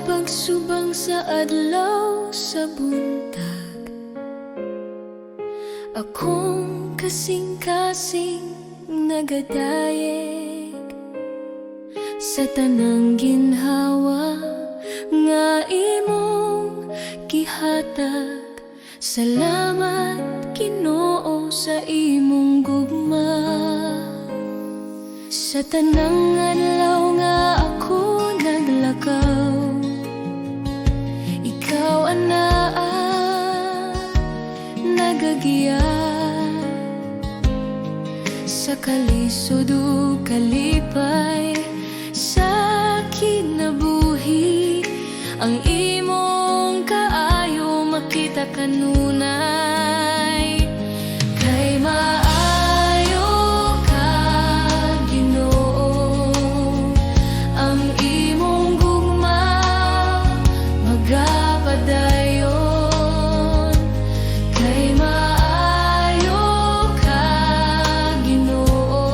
Pagsubang sa adlaw sa buntag, akong kasing-kasing nagadayeg sa tanang ginhawa nga imong gihatag. Salamat, Ginoo, sa imong gugma. Sa tanang adlaw nga ako naglakaw, ikaw anaa nagagiya sa kalisod ug kalipay sa kinabuhi. Ang imong kaayo makita kanunay, kay maayo ka, Ginoo. Ang imong gugma magapadayon. Kay maayo ka, Ginoo.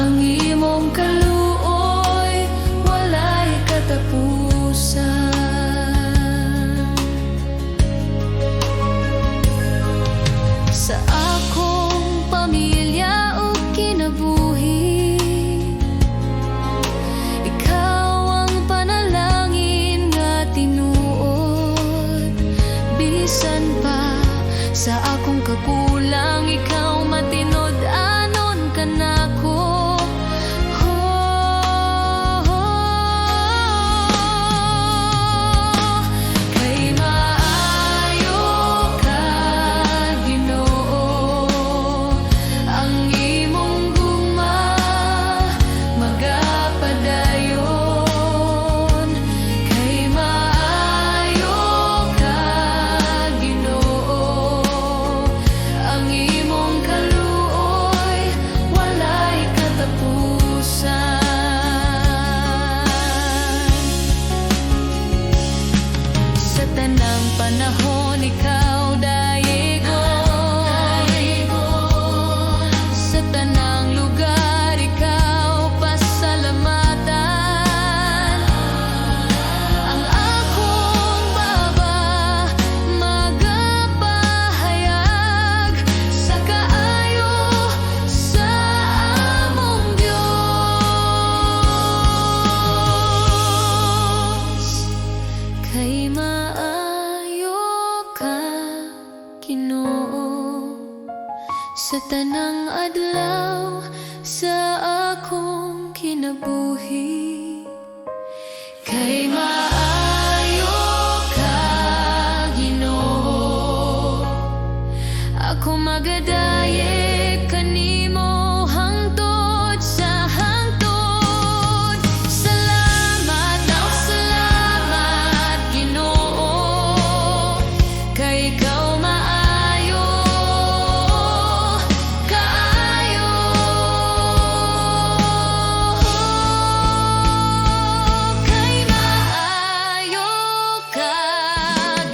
Ang imong kaluoy walay katapusan. Sa akong pamilya ug kinabuhi, ikaw ang panalangin nga tinuod. Bisan pa sa akong kakulang, ikaw matinud-anon kanako. Oh. Kay maayo ka, Ginoo. Ang imong gugma magapadayon. Kay maayo ka, Ginoo. Ang imong kaluoy walay katapusan. Sa tanang panahon, ikaw dayegon. Sa tanang lugar, ikaw pasalamatan. Ang akong baba magapahayag sa kaayo sa among Diyos. Kay maayo ka, Ginoo, sa tanang adlaw sa akong kinabuhi. Kay maayo ka, Ginoo. Ako magadayeg kanimo hangtod sa hangtod. Salamat, aw salamat, Ginoo, kay ikaw maayo kaayo. Kay maayo ka,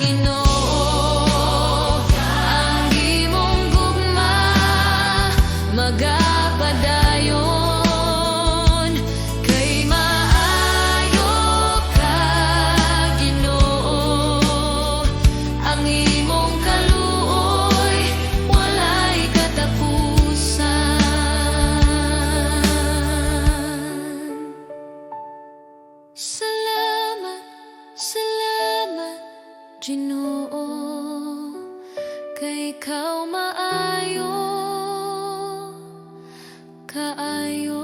Ginoo. Ang imong gugma magapadayon. Kay maayo ka, Ginoo. Ang imong kaluoy walay katapusan. Salamat, salamat, Ginoo, kay ikaw maayo kaayo.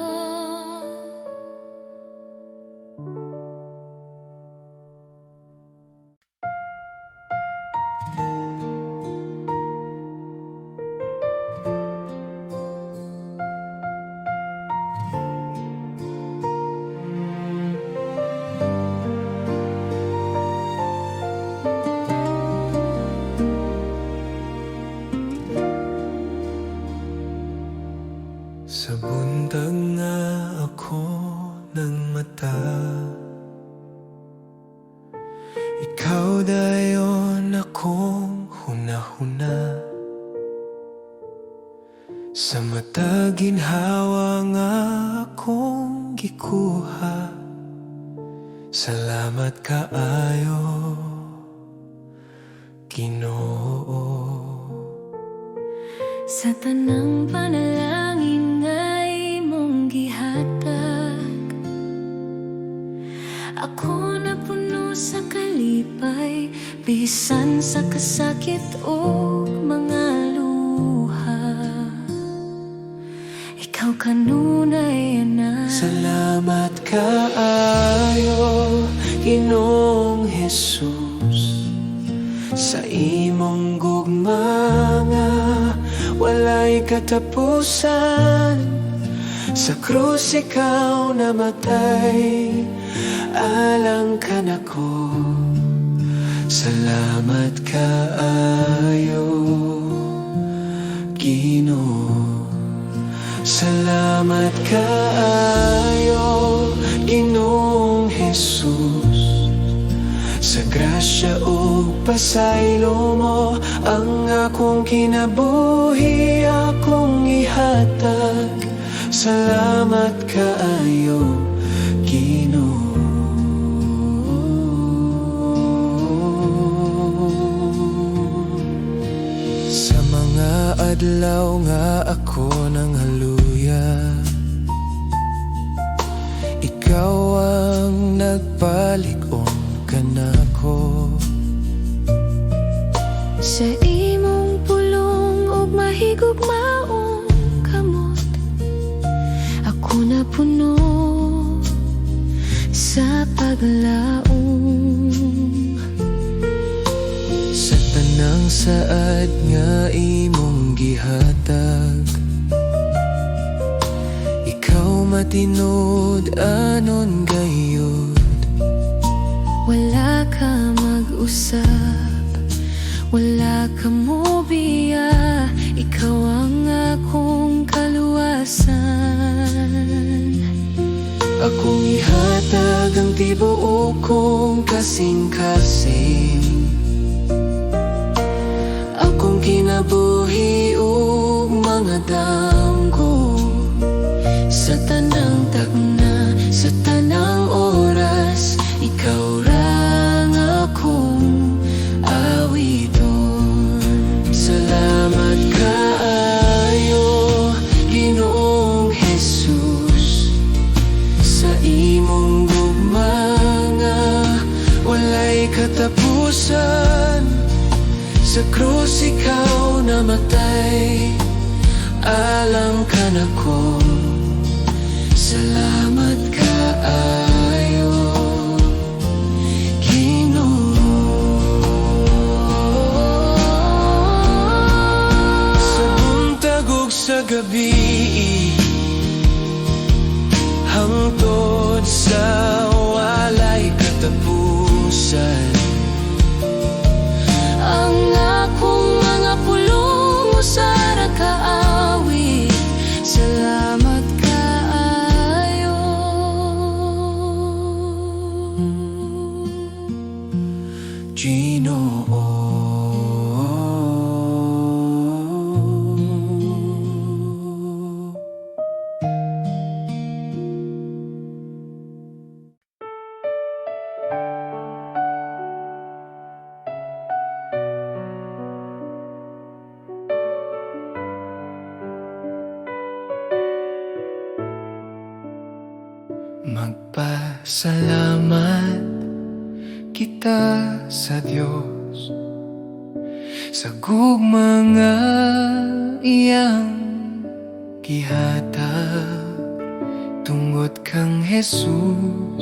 Sa buntag nga ako ng mata, ikaw dayon akong huna-huna. Sa mata ginhawa nga akong gikuha. Sa Salamat kaayo, Ginoo. Sa tanang panalangin nga imong gihatag, ako napuno sa kalipay, bisan sa kasakit o mga luha, ikaw kanunay na. Salamat kaayo, Ginoong Jesus, sa imong gugma nga walay katapusan. Sa krus ikaw namatay alang kanako. Salamat kaayo, Ginoo. Salamat kaayo, Ginoong Jesus, sa grasya ug pasaylo mo. Ang akong kinabuhi akong ihatag. Salamat kaayo, Ginoo. Sa mga adlaw nga ako nanghaluya, ikaw ang nagpalig-on kanako. Sa imong pulong ug mahigugmaong kamot, ako napuno sa paglaom. Sa tanang saad nga imong gihatag, ikaw matinud-anon gayud. Wala ka mag-usab, wala ka mobiya. Ikaw ang akong kaluwasan. Akong ihatag ang tibuok kong kasing-kasing, akong kinabuhi ug mga damgo. Sa tanang tagna, sa tanang oras, ikaw rang akong awiton. Salamat kaayo, Ginoong Jesus, sa imong gugma nga walay katapusan. Sa krus ikaw namatay alang kanako. Salamat kaayo, Ginoo. Sa buntag ug sa gabi, hangtod sa walay katapusan, Ang akong mga pulong usa ra ka awit. Salamat kaayo. Ginoo. Magpasalamat kita sa Dios sa gugma nga iyang gihatag tungod kang Jesus,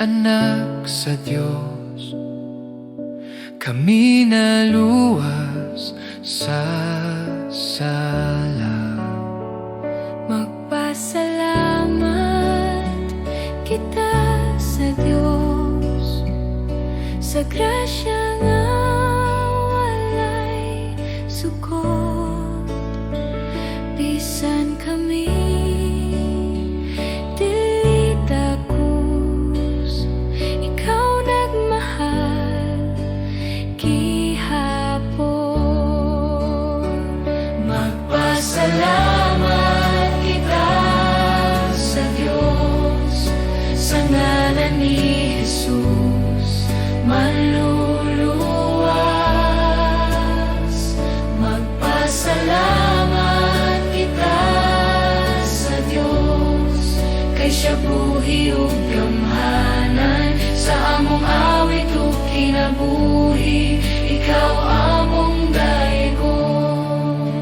anak sa Dios, kami naluwas sa sala. Magpasalamat kita sa Dios sa grasya nga walay sukod. Bisan kami dili takos, ikaw nagmahal gihapon. Magpasalamat kita sa Dios sa ngalan ni Jesus, Manluluwas. Magpasalamat kita sa Dios, kay siya buhi ug gamhanan. Sa among awit ug kinabuhi, ikaw among daygon.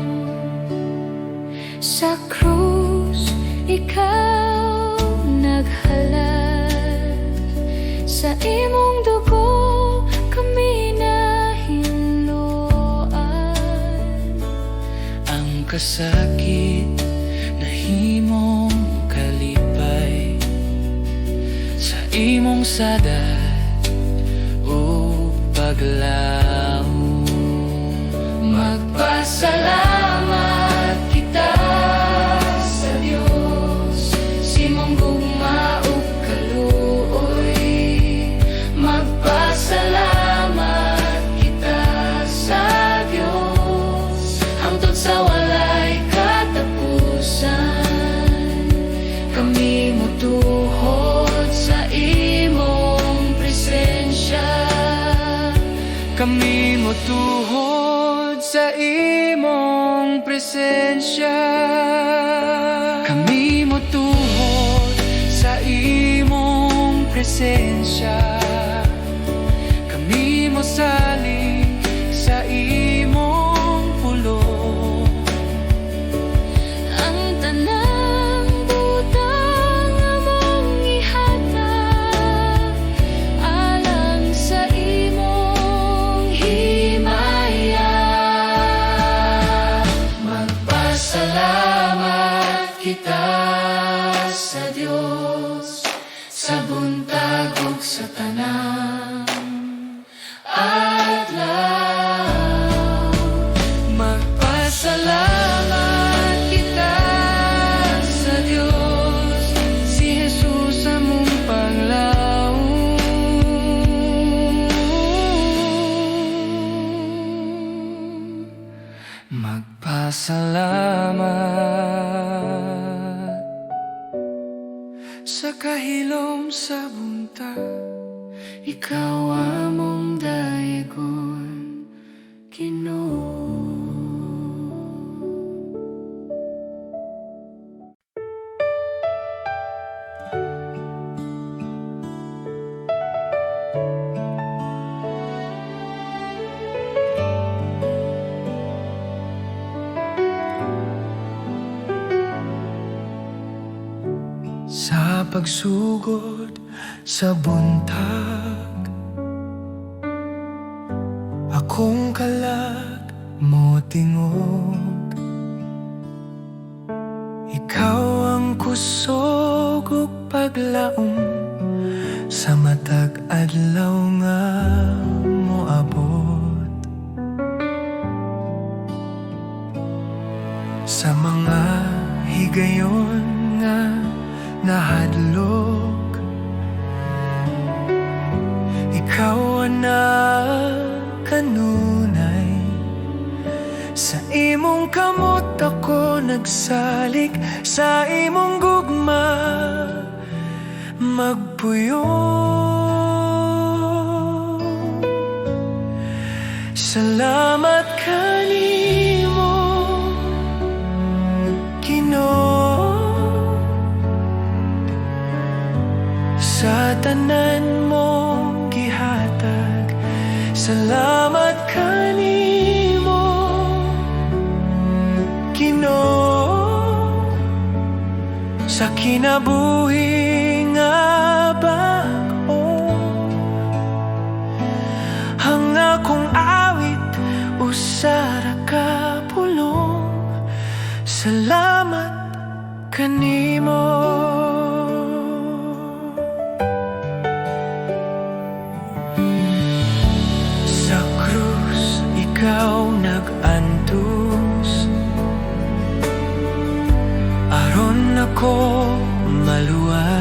Sa krus, ikaw naghalad. Sa imong dugo kami nahinloan. Ang kasakit nahimong kalipay sa imong sadad ug paglaom. Magpasalamat kita sa Dios, sa imong gugma ug kaluoy. Magpasalamat kita sa Dios hangtod sa walay katapusan. Kami motuhod sa imong presensya. Kami motuhod sa imong presensya. Kami motuhod sa imong presensya. Kami mosalig sa imong pulong. Ang tanang butang among ihatag alang sa imong himaya. Magpasalamat kita sa Dios sa buntag ug sa tanang adlaw. Magpasalamat kita sa Dios, si Jesus among panglaom. Magpasalamat sa kahilom sa buntag, ikaw among daygon, Ginoo. Sa pagsugod sa buntag, akong kalag motingog. Ikaw ang kusog ug paglaom sa matag adlaw nga moabot. Sa mga higayon nga nahadlok, ikaw ang kanunay. Sa imong kamot ako nagsalig, sa imong gugma magpuyo. Salamat kanimo, Ginoo, sa tanan mong gihatag. Salamat kanimo, Ginoo, sa kinabuhi nga bag-o. Ang akong awit usa ra ka pulong: salamat kanimo. Sa krus ikaw nag-antos aron ako maluwas.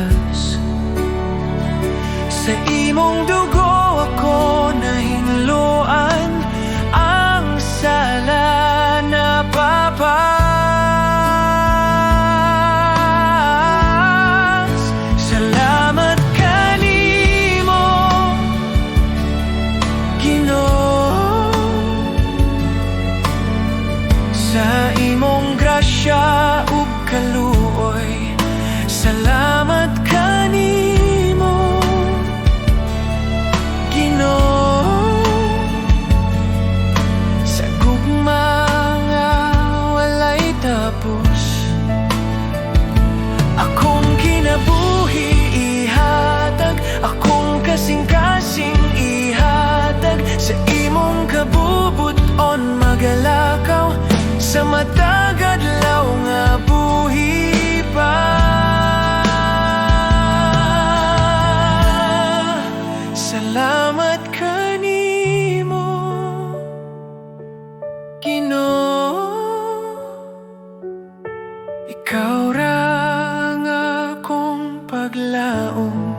Paglaom.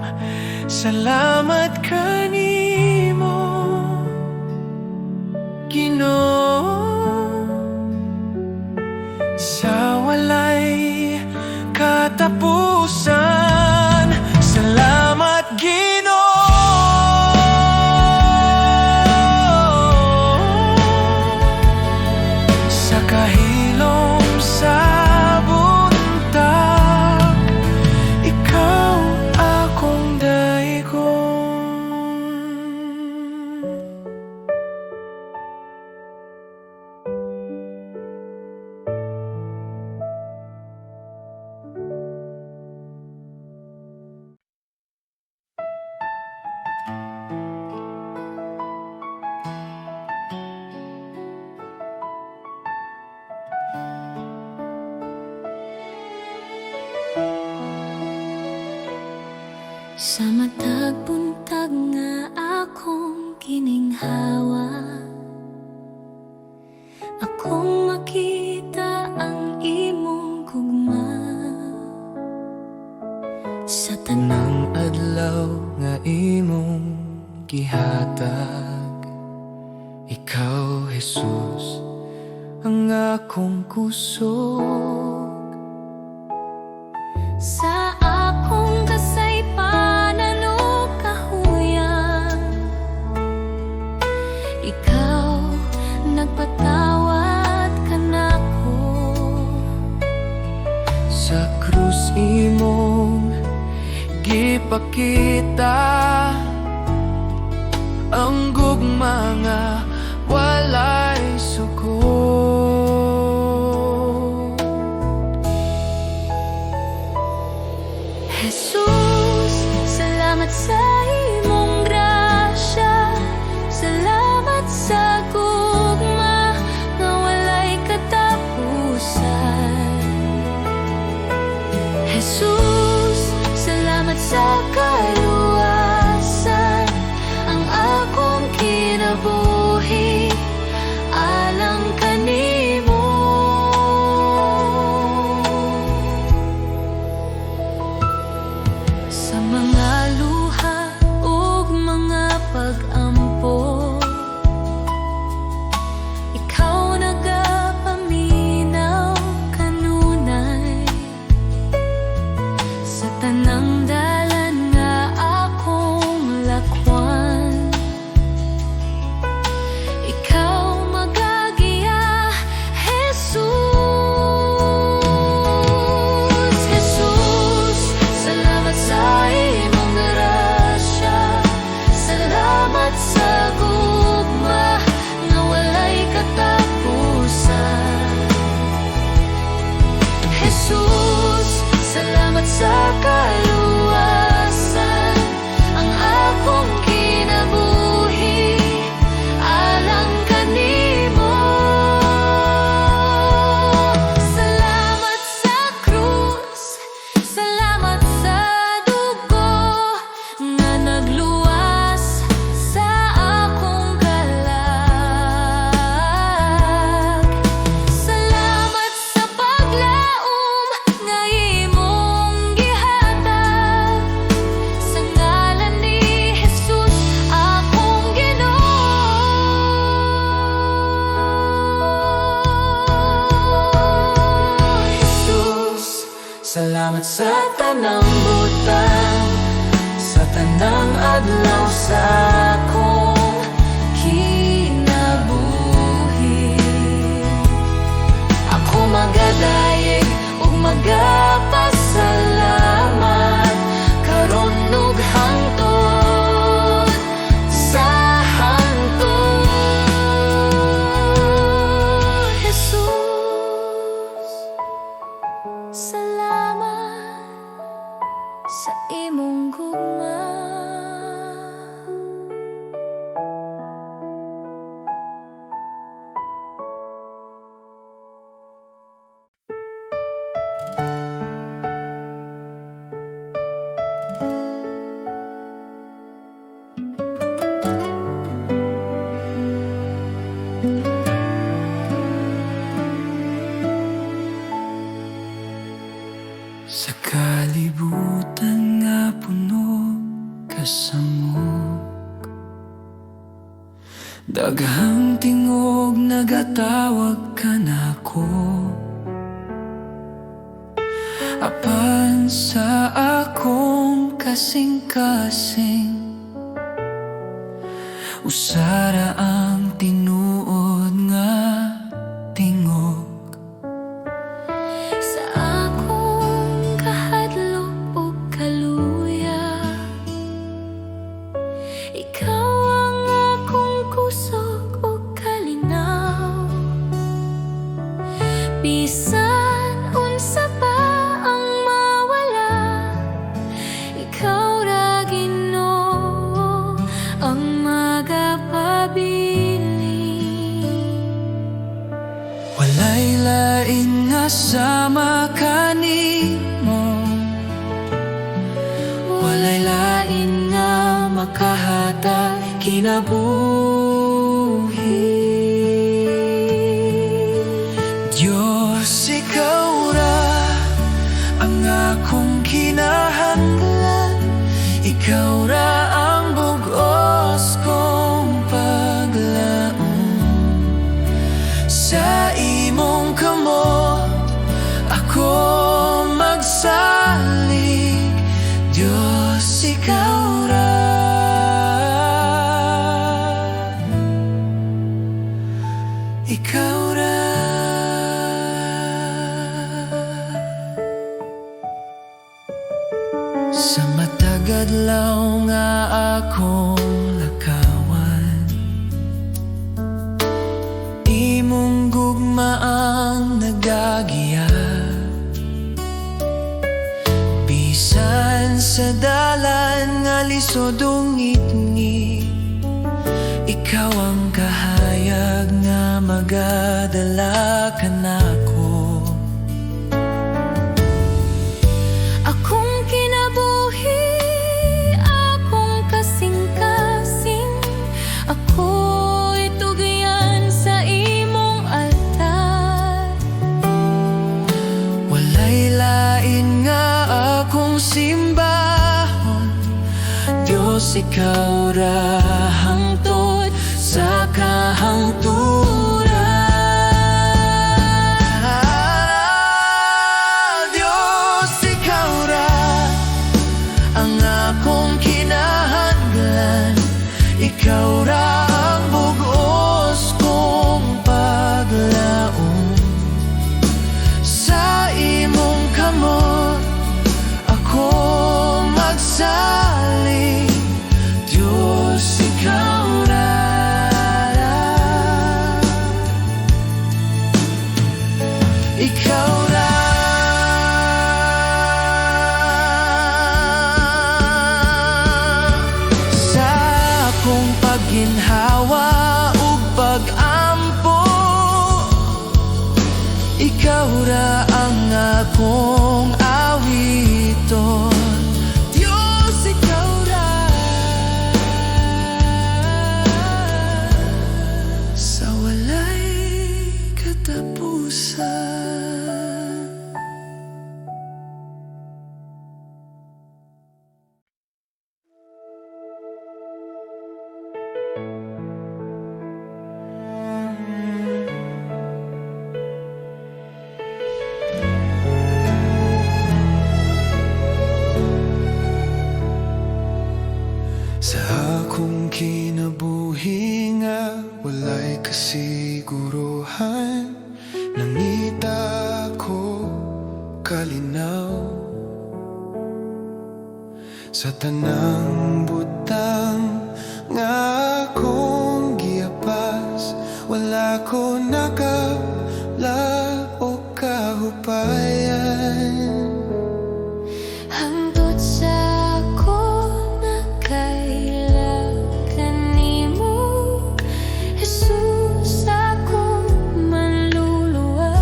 Salamat kanimo, Ginoo, sa walay katapusan. Salamat, Ginoo, sa kahilom sa buntag, ikaw akong daygon. Sa matag buntag nga akong gininhawa, akong makita ang imong gugma sa Tanang adlaw nga imong gihatag, ikaw, Jesus, ang akong kusog. Sa akong kasaypanan ug kahuyang, ikaw nagpatawad kanako. Sa krus imong gipakita ang gugma nga walay suko. Jesus, salamat sa imong grasya. Salamat sa gugma nga walay katapusan. Jesus, salamat sa kaluwasan. Ang akong kinabuhi alang kanimo. Sa mga luha ug mga pag-ampo, ikaw nagapaminaw kanunay. Sa tanang dalan nga akong lakwan, ikaw magagiya, Jesus. Jesus, salamat sa imong grasya. Salamat sa gugma nga walay katapusan. Jesus, salamat sa kaluwasan. Ang akong kinabuhi alang kanimo. Salamat sa krus, salamat sa dugo nga nagluwas sa akong kalag. Salamat sa paglaom nga imong gihatag. Sa ngalan ni Jesus, akong Ginoo. Jesus, salamat sa tanang butang, sa tanang adlaw sa akong kinabuhi. Ako magadayeg ug magapasalamat karon ug hangtod sa hangtod. Jesus, salamat sa imong gugma. Sa kalibutan. Nagasamok. Daghang tingog nagatawag kanako, apan sa akong kasing-kasing, usa ra ang tinuod nga tingog. Sa akong kahadlok ug kaluya, ikaw ang akong kusog ug kalinaw. Bisan unsa pa ang mawala, ikaw ra, Ginoo, ang magapabilin. Walay lain nga sama kanimo, walay lain nga makahatag kinabuhi. Diyos, ikaw ra ang akong kinahanglan. Ikaw ra ang bug-os kong paglaom. Sa imong kamot ako magsalig. Diyos, ikaw ra. Ikaw ra. Sa matag adlaw nga akong lakawan, imong gugma ang nagagiya. Bisan sa dalan nga lisod ug ngitngit, ikaw ang kahayag nga magadala kanako. Akong kinabuhi, akong kasing-kasing, ako'y tugyan sa imong altar. Walay lain nga akong simbahon. Diyos, ikaw ra hangtod sa kahangturan. Diyos, ikaw ra ang akong kinahanglan. Ikaw ra ang bug-os kong paglaom. Sa imong kamot ako magsalig. Diyos, ikaw ra. Ikaw ra. Sa akong pagginhawa ug pag-ampo, ikaw ra ang akong awiton. Diyos, ikaw ra. Sa walay katapusan. Sa akong kinabuhi nga walay kasiguruhan, nangita ko kalinaw sa tanang butang nga akong giapas. Wala ko nakabla o kahupayan. Hangtod sa ako nakaila kanimo, Jesus, akong manluluwas.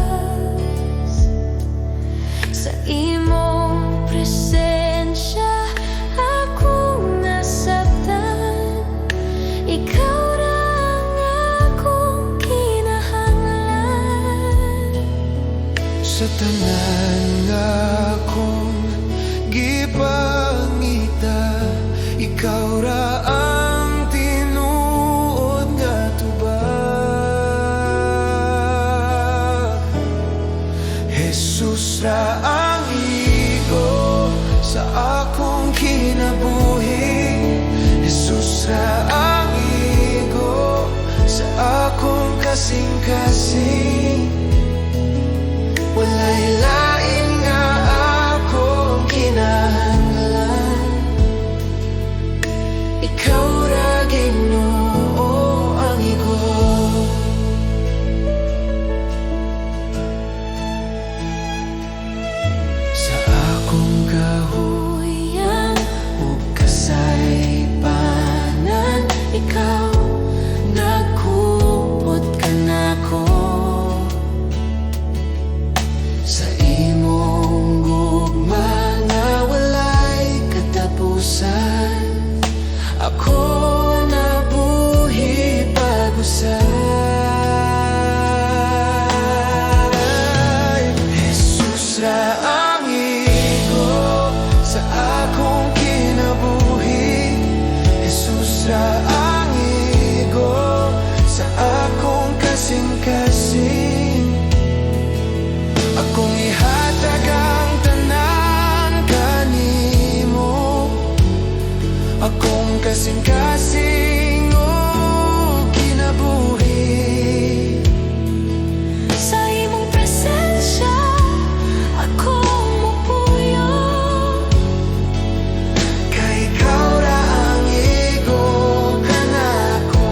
Sa imong presensya akong nasabtan. kinabuhi. Jesus ra ang igo sa akong kasing-kasing. Walay lain nga akong kinahanglan. Ikaw ra, Ginoo, ang igo. Sa akong Huyang ug kasaypanan, ikaw nagkumot kanako. Sa imong gugma nga walay katapusan, ako nabuhi pag-usay. Jesus ra ang igo sa akong kinabuhi. Jesus ra ang igo sa akong kasing-kasing. Akong ihatag ang tanan kanimo, akong kasing-kasing ug kinabuhi. Sa imong presensya ako mopuyo. Kay ikaw ra ang igo kanako.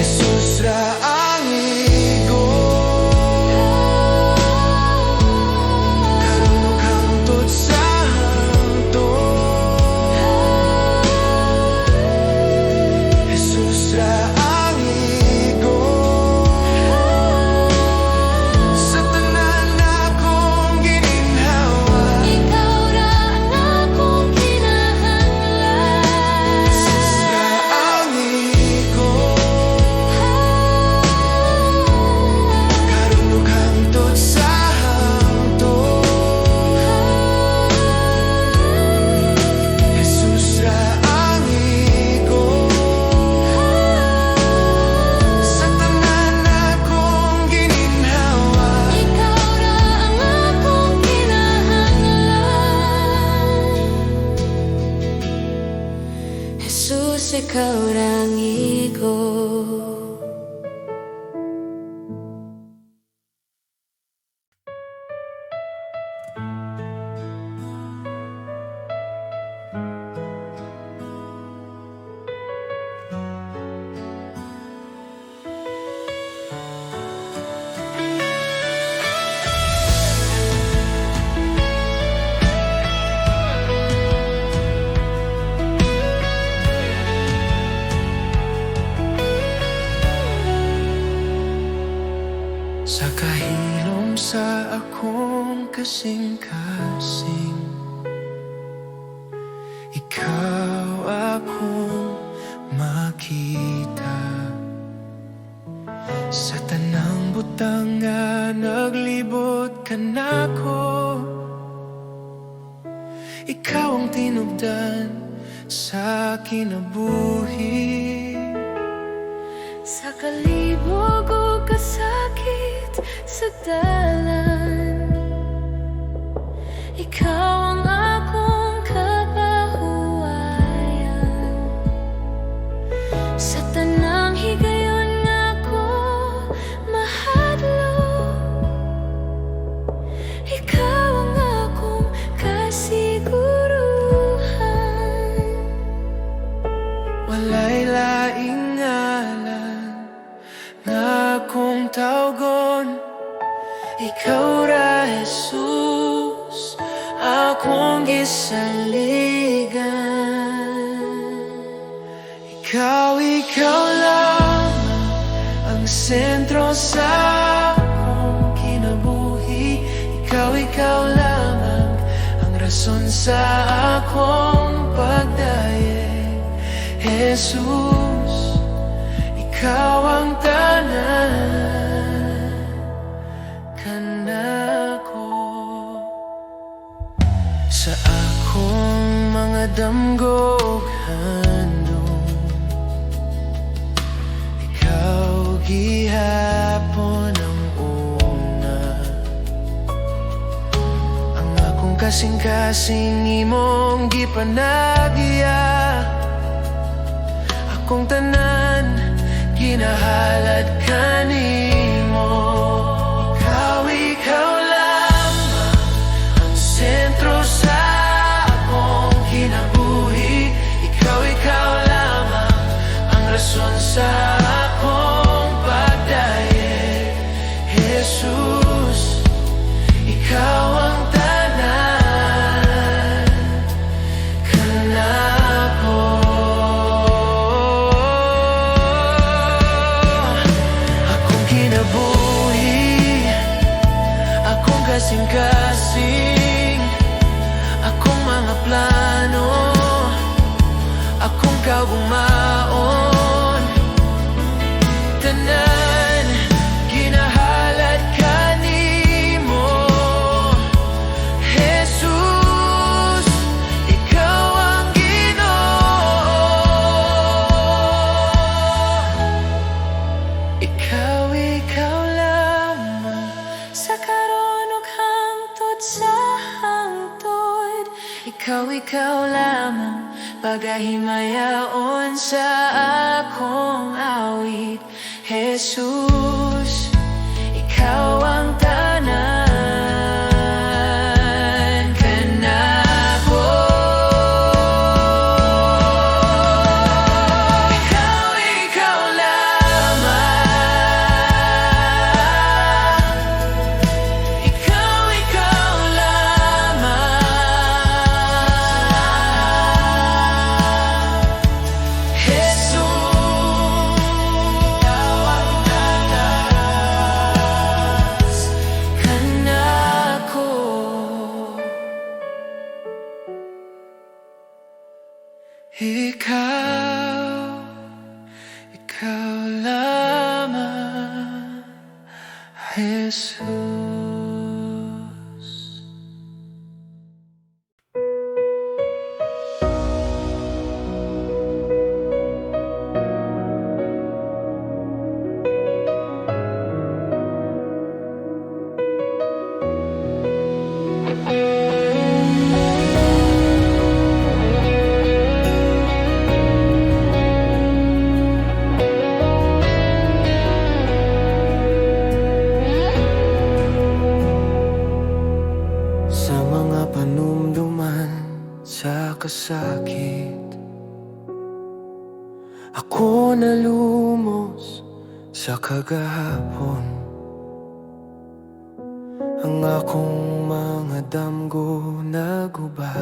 Jesus ra ang igo, karon ug hangtod sa hangtod. Jesus ra ang igo sa tanan akong gininhawa. Ikaw ra ang akong kinahanglan. Jesus ra ang igo, karon ug hangtod sa hangtod. Jesus ra ang igo sa tanan akong gininhawa. Ikaw ra ang akong kinahanglan. Jesus, ikaw ra ang igo. Sa kahilom sa akong kasing-kasing, ikaw akong makita. Sa tanang butang nga naglibot kanako, ikaw ang tinubdan sa kinabuhi. Sa kalibog o kasakit sa dalan, ikaw ang akong kapahuwayan. Sa tanang higayon nga ko mahadlok, ikaw ang akong kasiguruhan. Walay laing ngalan nga akong tawgon. Ikaw ra, Jesus, akong gisaligan. Ikaw, ikaw lamang ang sentro sa akong kinabuhi. Ikaw, ikaw lamang ang rason sa akong pagdayeg. Jesus, ikaw ang tanan kanako. Sa akong mga damgo ug handom, ikaw gihapon ang una. Akong kasing-kasing imong gipanagya. Akong tanan ginahalad kanimo. Ikaw, ikaw lamang ang sentro sa akong kinabuhi. Ikaw, ikaw lamang ang rason sa akong pagdayeg. Jesus, ikaw ang tanan kanako. Akong kinabuhi, akong kasing-kasing, akong mga plano, akong kaugmaon, tanan ginahalad kanimo. Jesus, ikaw ang Ginoo. Ikaw, ikaw lamang. Sa karon ug hangtod sa hangtod, ikaw, ikaw lamang pagahimayaon sa akong awit. Jesus, ikaw ang tanan kanako. Ikaw, ikaw lamang. Ikaw, ikaw lamang. Jesus, ikaw ang tanan kanako. Ikaw, ikaw lamang, Jesus. Sa mga panumduman sa kasakit, ako nalumos sa kagahapon. Ang akong mga damgo naguba,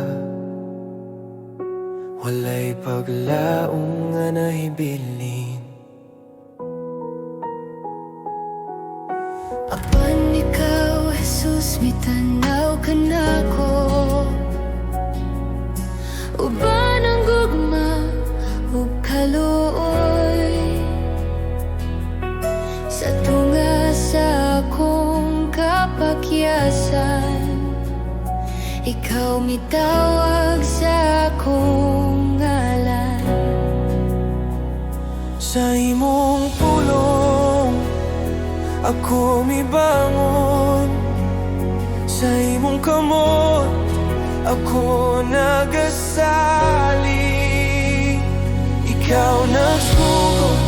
walay paglaom nga nahibilin. Apan ikaw, Jesus, mitanaw kanako. Uban ang gugma ug kaluoy sa tunga sa akong kapakyasan, ikaw mitawag sa akong ngalan. Sa imong pulong ako mibangon. Sa imong kamot ako nagasalig. Ikaw nagsugot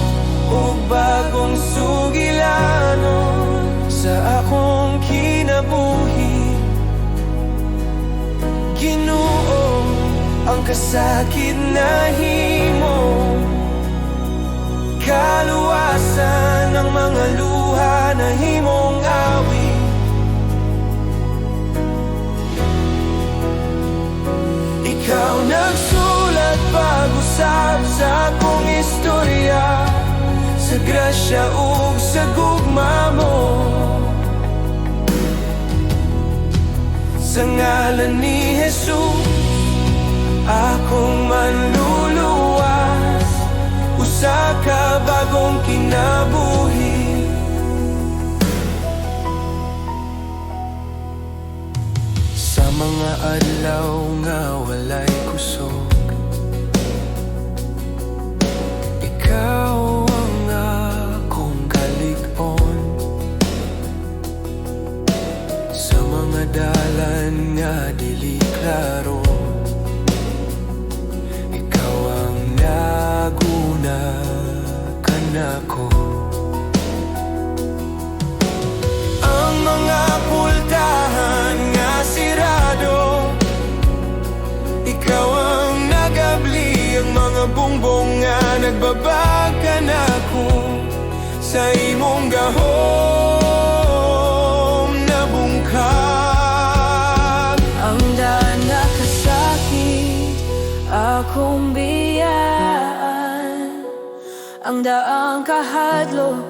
og bagong sugilanon sa akong kinabuhi. Ginoo, ang kasakit nahimo kaluwasan, ang mga luha nahimong awit. Ikaw nagsulat pag-usab sa akong istorya, sa grasya ug sa gugma mo. Sa ngalan ni Jesus, akong manluluwas, usa ka bagong kinabuhi. Sa mga adlaw nga walay kusog, ikaw ang akong kalig-on. Sa mga dalan nga dili klaro. Ikaw ang naguna kanako. Ang mga pultahan nga sirado, ikaw ang nagabli. Ang mga bungbong nga nagbabag kanako, sa imong gahom nabungkag. Ang daan nga kasakit, akong biyaan. Ang daang kahadlok,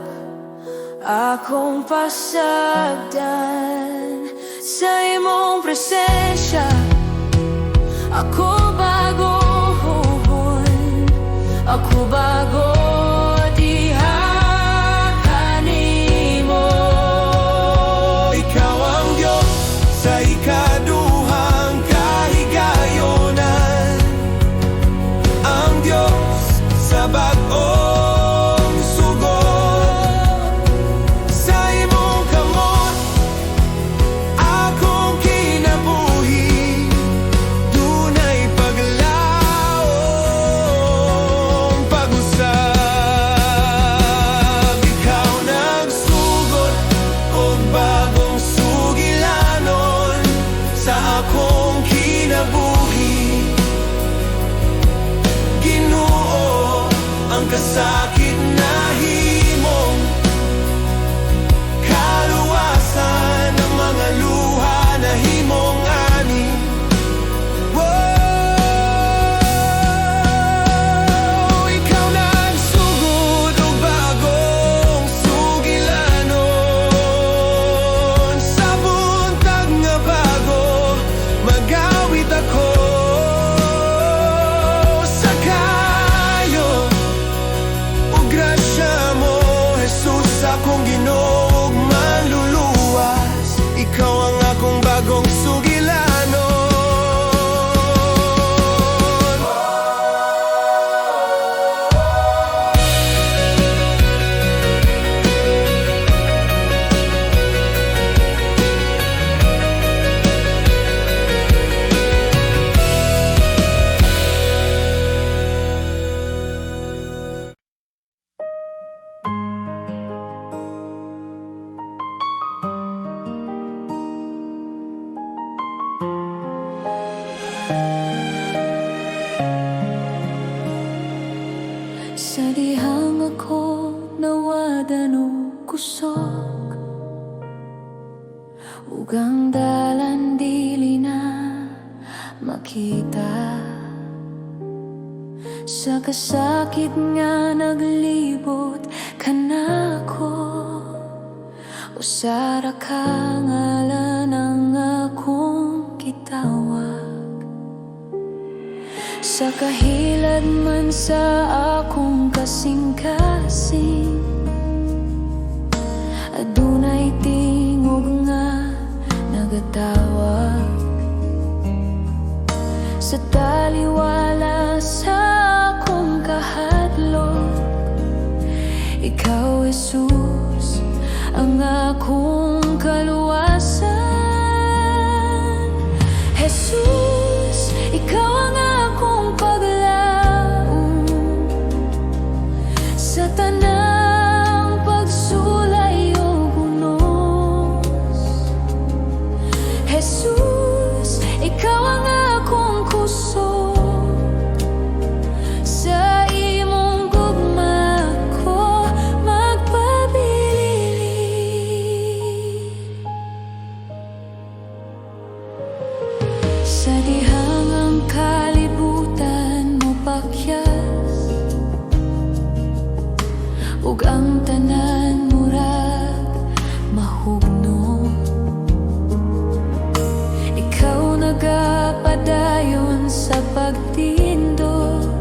akong pasagdan. Sa imong presensya, ako bagohon. Ako bago diha kanimo. Ikaw ang Diyos sa ikaduhang kahigayonan, ang Diyos sa bag-ong sugod. Sa imong kamot, akong kinabuhi, dunay paglaom, pag-usab. Ikaw nagsugot og bagong sugilanon sa akong kinabuhi. Ginoo, ang kasakit nahimong kaluwasan, ang mga luha nahimong ani. Whoa, ikaw nagsugod og bagong sugilanon. Sa buntag nga bago, magawit ako sa kaayo ug grasya mo, Jesus, akong Ginoo ug Manluluwas. Ikaw ang akong bagong sugilanon. Sa dihang ako nawad-an og kusog ug ang dalan dili na makita, sa kasakit nga naglibot kanako, usa ra ka ngalan ang akong gitawag. Sa kahilad man sa akong kasing-kasing, adunay tingog nga nagatawag. Sa taliwala sa akong kahadlok, ikaw, Jesus, ang akong kaluwasan. Jesus, ikaw ang akong paglaom sa tanang pagsulay ug unos. Jesus, ikaw ang akong kusog. Sa imong gugma ko magpabilin. Sa dihang ang kalibutan mopakyas ug ang tanan murag mahugno, ikaw nagapadayon sa pagtindog.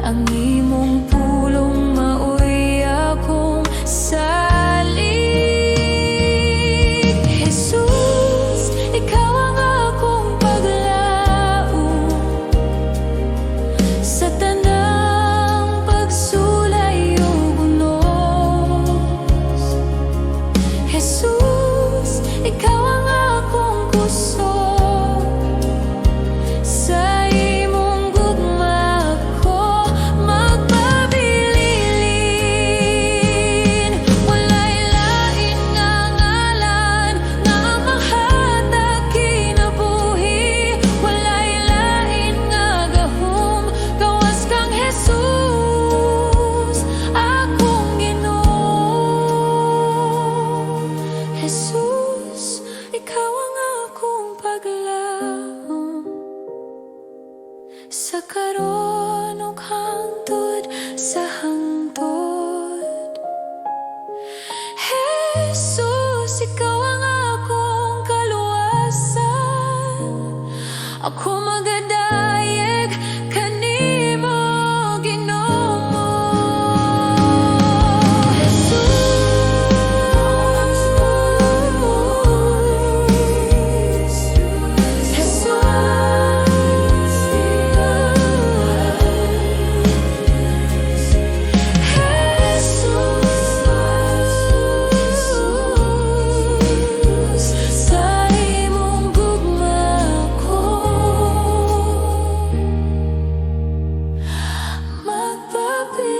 Ang imong pulong maoy akong salig. Jesus, ikaw ang akong paglaom sa tanang pagsulay ug unos. Jesus, ikaw ang akong kusog. Sa karon ug hangtod sa hangtod. Jesus, ikaw ang akong kaluwasan. Ako magadayeg kanimo, Ginoo. Jesus, Jesus, Jesus, sa imong gugma ko magpabilin.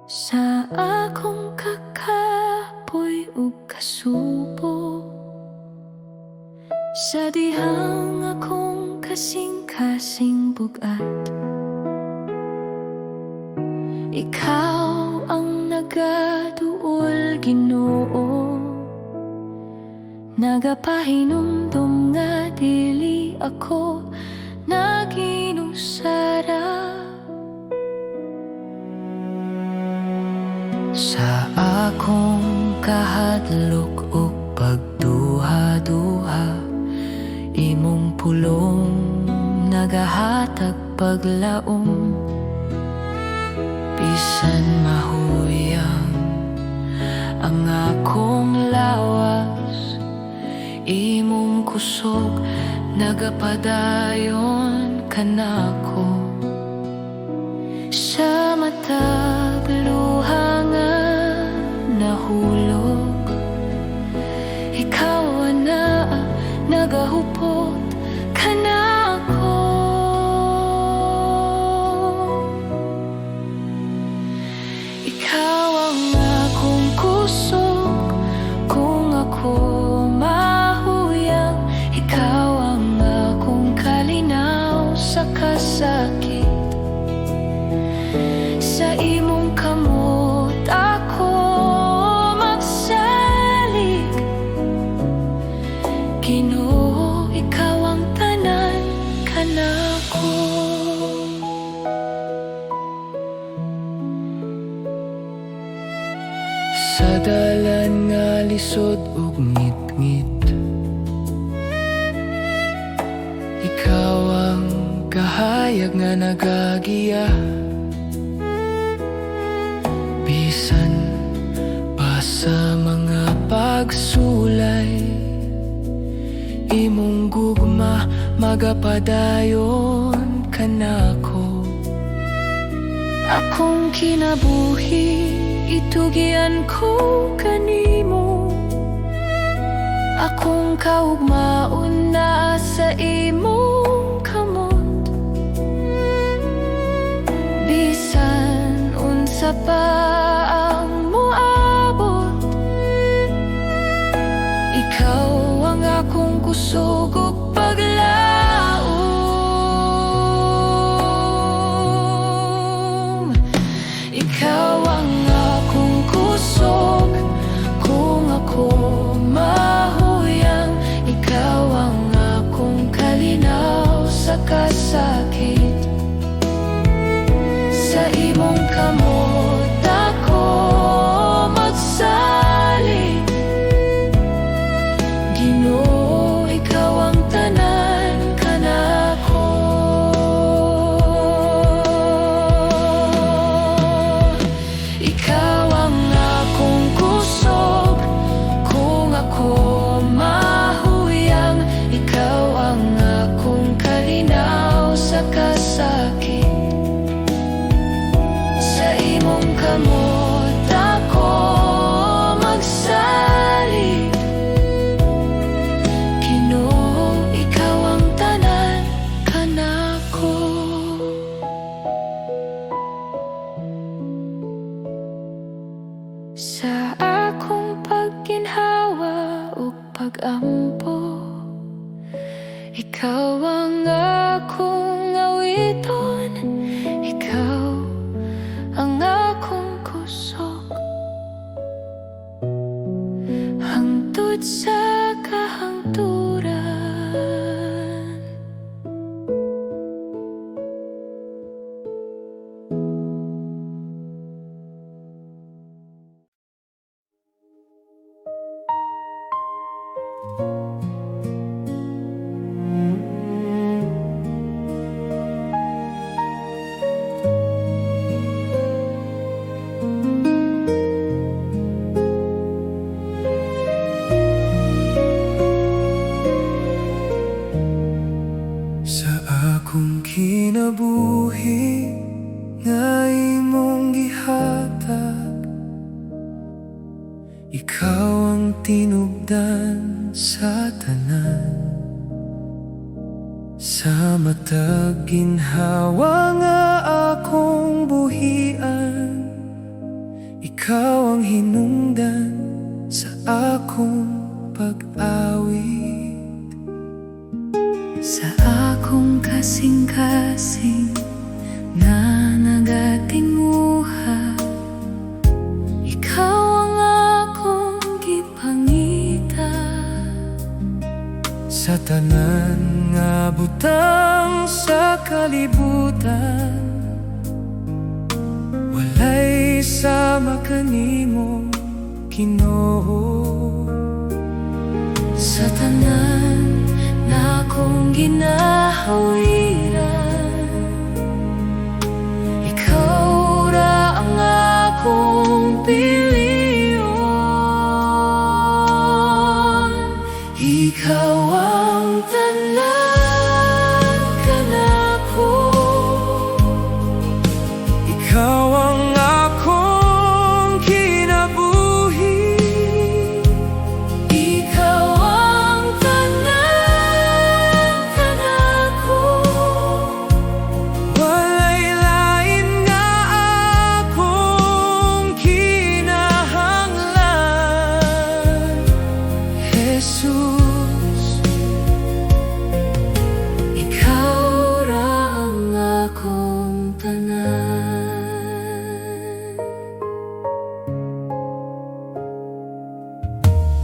Sa akong kakapoy ug kasubo, sa dihang akong kasing-kasing bugat, ikaw ang nagaduol, Ginoo, nagapahinumdum nga dili ako naginusara. Sa akong kahadlok ug pagduha-duha, imong pulong nagahatag paglaom. Bisan mahuyang ang akong lawas, imong kusog nagapadayon kanako. Sa matag luha nga nahulog, ikaw na nagahupot kanako. Ikaw ang akong kusog kung ako mahuyang. Ikaw ang akong kalinaw sa kasakit. Sa imong kamot ako magsalig. Ginoo, ikaw ang tanan kanako. Sa dalan nga lisod ug ngitngit, ikaw ang kahayag nga nagagiya. Bisan pa sa mga pagsulay, imong gugma magapadayon kanako. Akong kinabuhi itugyan ko kanimo. Akong kaugmaon naa sa imong kamot. Bisan unsa pa ang moabot, ikaw ang akong kusog ug paglaom. Ikaw ang akong kusog kung ako mahuyang. Ikaw ang akong kalinaw sa kasakit. Sa imong kamot ako magsalig. Ginoo, ikaw ang tanan kanako. Ikaw ang akong kusog kung ako mahuyang. Ikaw ang akong kalinaw sa kasakit. Sa imong kamot ako magsalig. Ginoo, ikaw ang tanan kanako. Sa akong Pag-ampo. Ikaw ang akong awiton, ikaw ang akong kusog hangtod sa kahangturan. Sa akong kinabuhi nga imong gihatag, ikaw ang tinubdan sa tanan. Sa matag ginhawa nga akong buhian, ikaw ang hinungdan sa akong pag-awit. Sa akong kasing-kasing nga nagatinguha, ikaw ang akong gipangita. Sa tanan nga butang sa kalibutan, walay sama kanimo, Ginoo. Sa tanan na akong ginahawiran, ikaw ra ang akong pilion. Ikaw ang tanan kanako. Ikaw ang akong kinabuhi. Ikaw ang tanan kanako. Walay lain nga akong kinahanglan, Jesus. Ikaw ra ang akong tanan.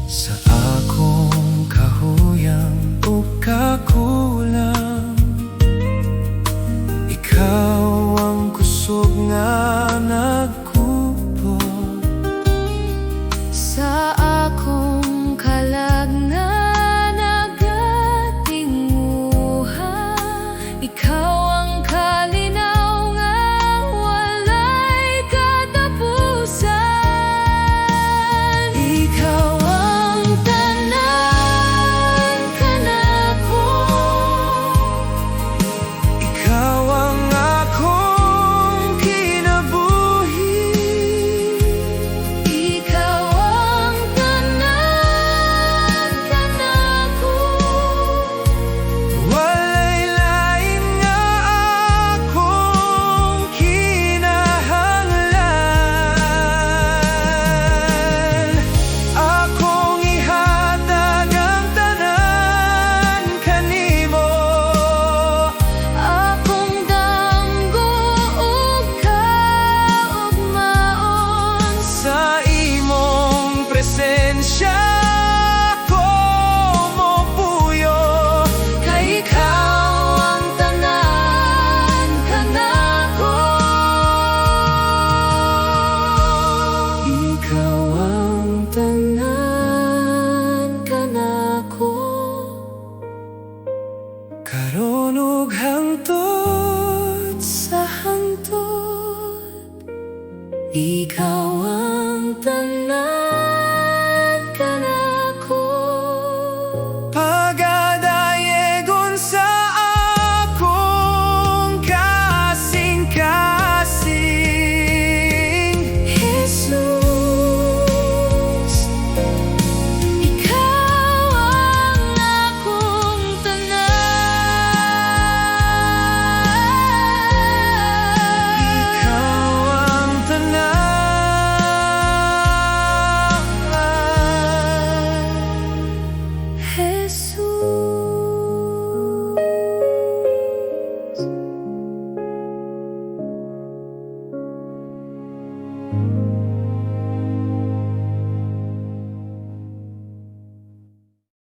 Sa akong kahuyang ug kakulang, ikaw ang kusog nga nagkupot. Sa akong kalag nga nagatinguha, ikaw ang kalinaw nga walay katapusan. Ikaw ang tanan kanako. Ikaw ang akong kinabuhi. Ikaw ang tanan kanako. Walay lain nga akong kinahanglan. Akong ihatag ang tanan kanimo. Akong damgo ug kaugmaon. Sa imong presensya ko mopuyo. Kay ikaw ang tanan kanako. Ikaw ang tanan kanako. Karon ug hangtod sa hangtod, ikaw ang tanan.